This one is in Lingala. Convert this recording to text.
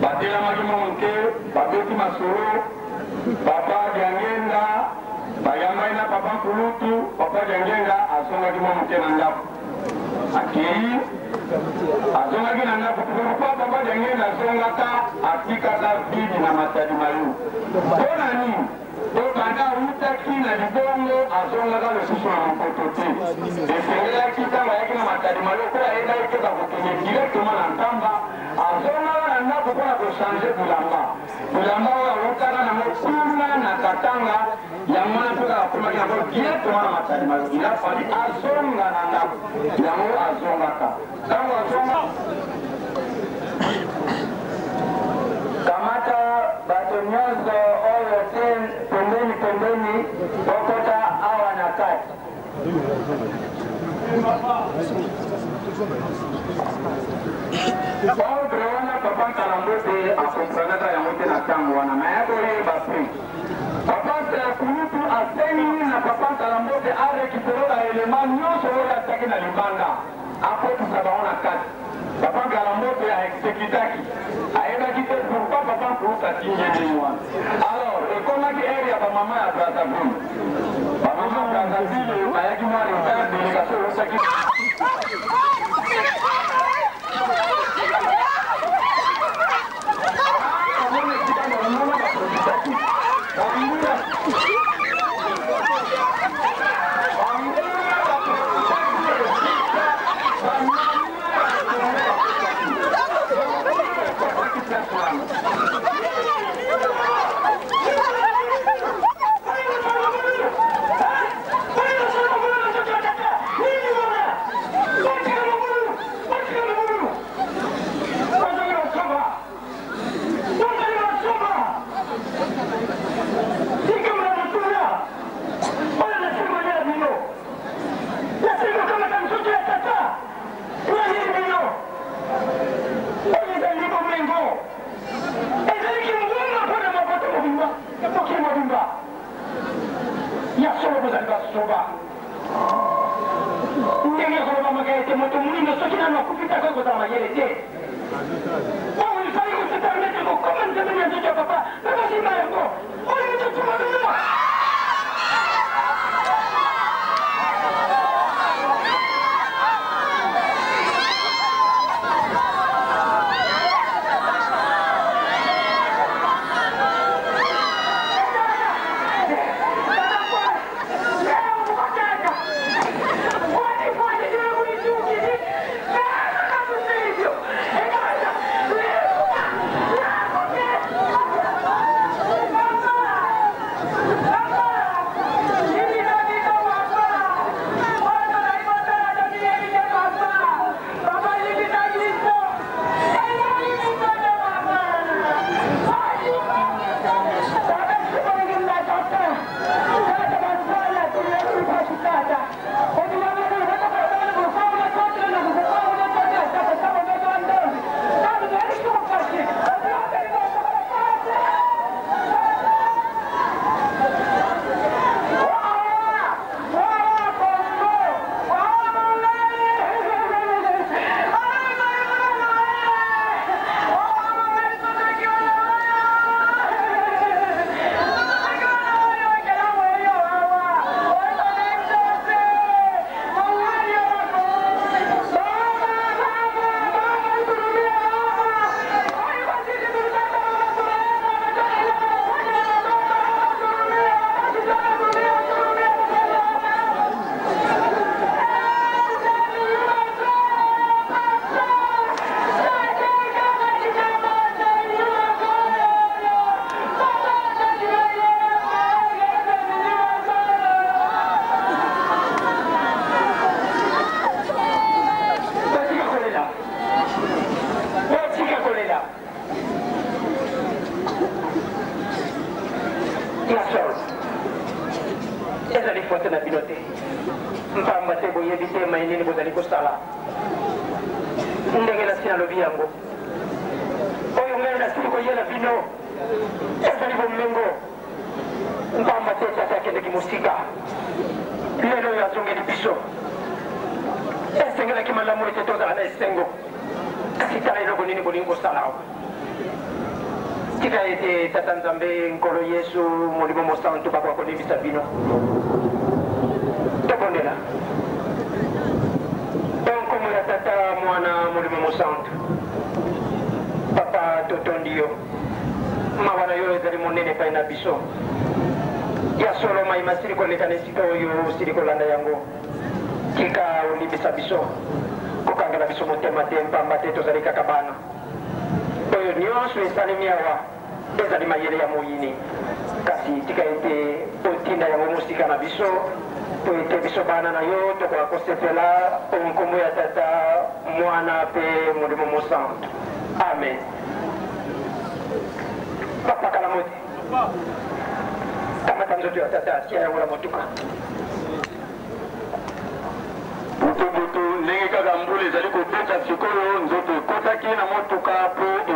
Batelamaki mwa moke, babeti masolo. Papa Diangienda bayambaki na papa nkulutu. Papa Diangienda azongaki mwa moke na ndako, akei azongaki na ndako. Pourquoi papa Diangienda azongaka atikaka vide na Matadi Mayo? Mpo na nini? Po banda awutaki na libongo azongaka lisusu na mokoto te. Esengelaki tango ayaki na Matadi ma lokola ayebaki te bakokende directement na Nkamba, azongaka na ndako mpo na ko changer bilamba. Bilamba oyo awutaka nango kuna na Katanga, yango wana mpe kaka akomaki nango directement na Matadi ma. Il a fallu azonga na ndako. Yango azongaka. Tango azonga. Kamata bato nyonso oyo te pembeni pembeni bokota awa na kati. Ordre wana papa Nkalambote akomprenaka yango te na ntango wana, mais akoyeba pe. Papa Kulutu asengi na papa Nkalambote a récupérer ba éléments nyonso oyo atiaki na libanda, akotisa bango na kati. Papa Nkalambote a executaki, ayebaki te pourquoi papa Nkulutu atindi ye ndenge wana. Alors ekomaki heure ya ba mama ya Brazzaville. Ba mama ya Brazzaville bayaki mwa retard, delegation ewutaki. Omoni esika banguna baprofitaki, banguna banguna baprofitaki esika bamama ya Kongo bakotaki. Banguna bakotaki place wana. Bozali bazoba! Likambo ya motuya oyo nasili koyela bino, nasili kokamata nzoto ya tata mpo nini bino? Oyo ezali bomengo, ezali kingumba mpo na mabota mobimba, mokili mobimba. Ya solo bozali bazoba! Ndenge ekolobamaka ete moto moindo soki nanu akufi te akoki kozala mayele te. Bongo il fallait ko se permettre kokoma nzembe ya nzoto ya papa mpe bosimba yango. Oyo totuma bino. Botika kolela, botika kolela. Ya solo, ezali faute na bino te, mpamba te boyebi te mai nini bozali kosala. Ndenge nasi nalobi yango, oyo ngai nasili koyela bino ezali bomengo, mpamba te tata akendeki mosika, lelo oyo azongeli biso. Esengelaki malamu ete tozala na esengo, kasi tala eloko nini bolingi kosala awa. Tika ete Tata Nzambe, Nkolo Yesu, Molimo Mosantu bakoka kolimbisa bino. Tobondela. O nkombo ya Tata, Mwana, Molimo Mosantu. Papa, totondi yo. Mawa na yo ezali monene epai na biso. Ya solo, mai masili koleka na esika oyo osili kolanda yango. Tika olimbisa biso, kokangela biso motema te, mpamba te tozali kaka bana. Oyo nyonso esalemi awa ezali mayele ya moyini, kasi tika ete otinda yango mosika na biso, mpo ete biso bana na yo tokoka kosepela o nkombo ya Tata, Mwana mpe Molimo Mosantu. Amen. Papa Kalamote, kamata nzoto ya tata, tia yango na motuka. Butu butu, ndenge kaka mbula ezali kobeta sikoyo, nzoto ekotaki na motuka mpo